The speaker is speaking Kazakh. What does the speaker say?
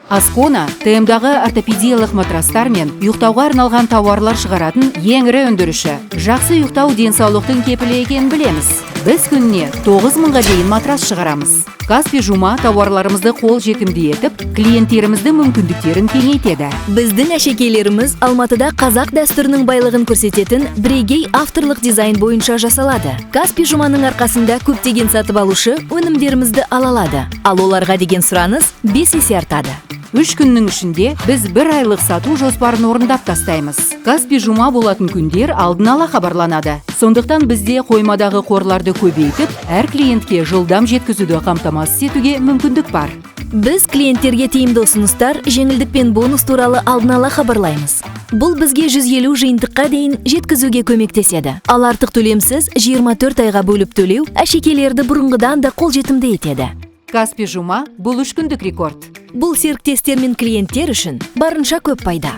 Аскона — ТМ-дағы ортопедиялық матрастар мен ұйықтауға арналған тауарлар шығаратын ең ірі өндіруші. Жақсы ұйықтау денсаулықтың кепілі екенін білеміз. Біз күніне 9000-ға дейін матрас шығарамыз. Каспи Жұма тауарларымызды қол жетімді етіп, клиенттеріміздің мүмкіндіктерін кеңейтеді. Біздің әшекейлеріміз Алматыда қазақ дәстүрінің байлығын көрсететін бірегей авторлық дизайн бойынша жасалады. Каспи Жұманың арқасында көптеген сатып алушы өнімдерімізді ала алады, ал оларға деген сұраныс 5 есе артады. 3 күннің ішінде біз бір айлық сату жоспарын орындап тастаймыз. Каспи Жұма болатын күндер алдын ала хабарланады. Сондықтан бізде қоймадағы қорларды көбейтіп, әр клиентке жылдам жеткізуді қамтамасыз етуге мүмкіндік бар. Біз клиенттерге тиімді ұсыныстар, жеңілдік пен бонус туралы алдын ала хабарлаймыз. Бұл бізге 150 жиынтыққа дейін жеткізуге көмектеседі. Ал артық төлемсіз 24 айға бөліп төлеу әшекейлерді бұрынғыдан да қолжетімді етеді. Каспи Жұма — бұл 3 күндік рекорд. Бұл серіктестер мен клиенттер үшін барынша көп пайда.